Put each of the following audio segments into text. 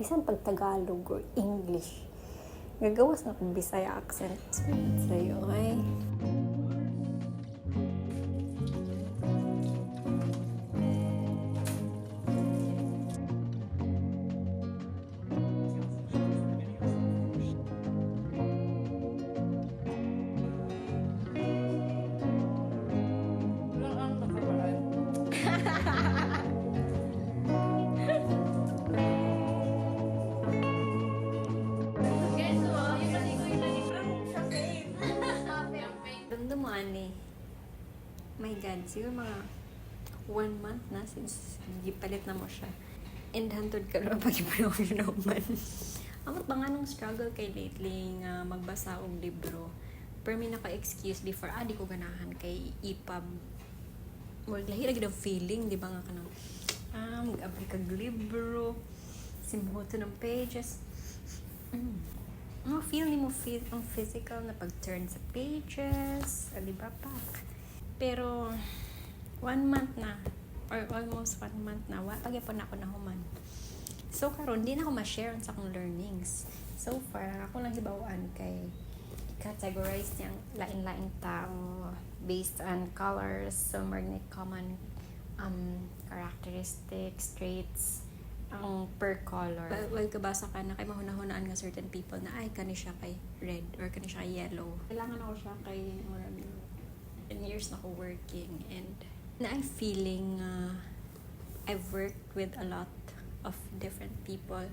bisan pag Tagalog or English. Gagawas na kong Bisaya accent sa'yo, okay? Mundane. My God, siguro mga 1 month na since gipalit na mo siya. And hantod ka rin pag-ipanom man. Amot ba nga nung struggle kay lately nga magbasa og libro. Pero may naka-excuse before, di ko ganahan kay EPUB. Well, lahirag yung feeling, di ba nga ka nang, mag-abri kag libro, simuhoto ng pages. Feel ni mo ang physical na pag-turn sa pages, di ba pa? Pero, 1 month na, or almost 1 month na, pag-ipon ako na human. So, karon di na ako ma-share sa akong learnings. So far, ako lang hibawaan kay categorize niyang lain-laing tao based on colors, so magnet common characteristics, traits, ang per color. Well, kabasa ka na kay mahuna-hunaan nga certain people na ay kani siya kay red or kani siya kay yellow. Kailangan ako siya kay 10 years na ako working and na I'm feeling I've worked with a lot of different people,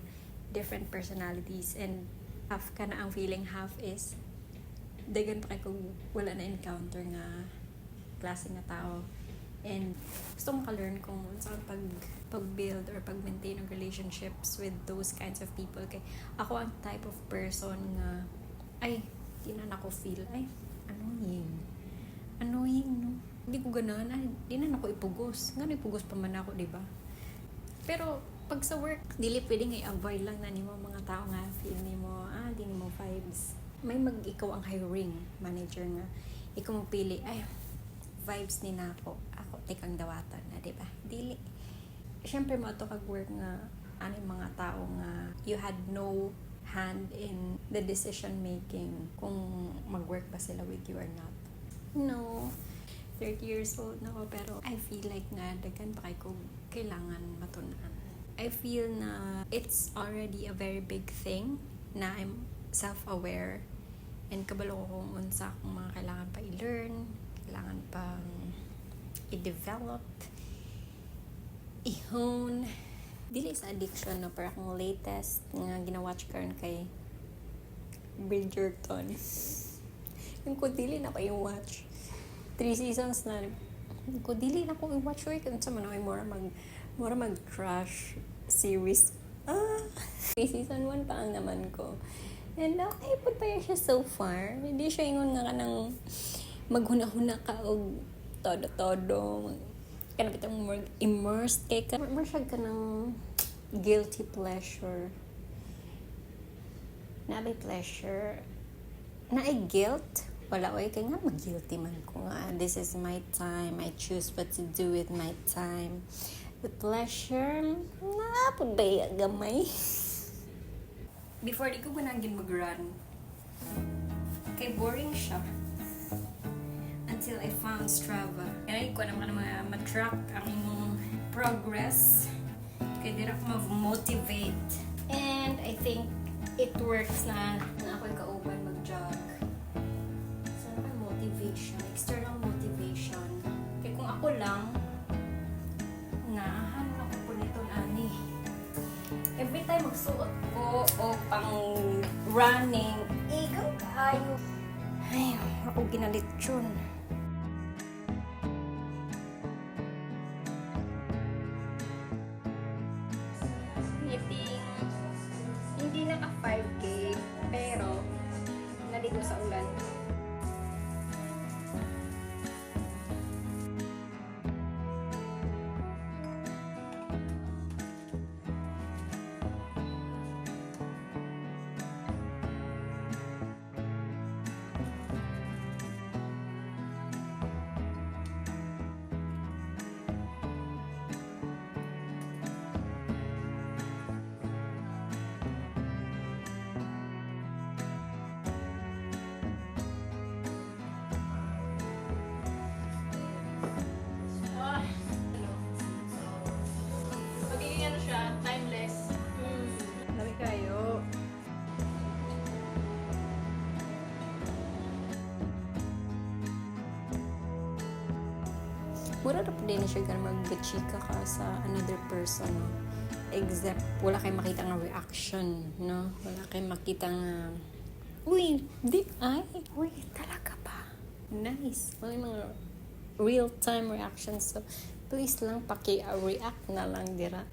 different personalities, and half ka na ang feeling, half is dagan pa kay kung wala na encounter nga klase nga tao. And gusto mong ka-learn kung saan pag-build or pag-maintain ng relationships with those kinds of people. Kay ako ang type of person na ay, di na ako feel, ay, annoying, no? Hindi ko ganahan, ay, di na ako ipugos. Nga ipugos pa man ako, di ba? Pero, pag sa work, dili pwedeng i-avoid lang na nimo mga tao nga, feel nimo, di nimo vibes. May ikaw ang hiring manager nga, ikaw magpili, ay, vibes ni na ako tikang dawatan na, di ba? Dili. Siyempre mo ito kag-work nga, mga tao nga, you had no hand in the decision making kung mag-work ba sila with you or not. No. 30 years old na ako, pero I feel like nga, daghan pa kay ko kailangan matunan. I feel na it's already a very big thing na I'm self-aware and kabalo ko kung unsa kung mga kailangan pa i-learn, kailangan pang i-develop, i-hone. Dili sa addiction, no? Pero akong latest nga ginawatch karon kay Bridgerton. Yung ko dili na pa yung watch. 3 seasons na. Yung ko dili na ko i-watch. Kung sa man ay mura mag-crush series. 3 season 1 pa ang naman ko. And okay po pa siya so far. Hindi siya ingon nga kanang maghuna-huna ka o todo-todo. Kanang kitang more immersed kay ka. More siya ka ng guilty pleasure. Nabay pleasure. Na-ay guilt. Wala oy kay nga mag-guilty man ko nga. This is my time. I choose what to do with my time. The pleasure, napod ba gamay? Before, di ko ganangin mag-run. Kay boring siya. Until I found Strava. Kaya ko naman ma-track ang imong progress. Kaya di ako ma-motivate. And I think it works na ako'y kauban mag-jog. So, motivation, external motivation. Kaya kung ako lang, naahan ako po nito ani. Every time magsuot ko o pang running, ikaw kayo. Ay, ako ginalit yun. Hindi naka 5K, pero naligo sa ulan. mura na po din siya ganun mag-chika ka sa another person, no? Except, wala kayong makita ng reaction, no? Wala kayong makita ng, uy, talaga ba? Nice. May mga real-time reactions. So, please lang, paki-react na lang dira.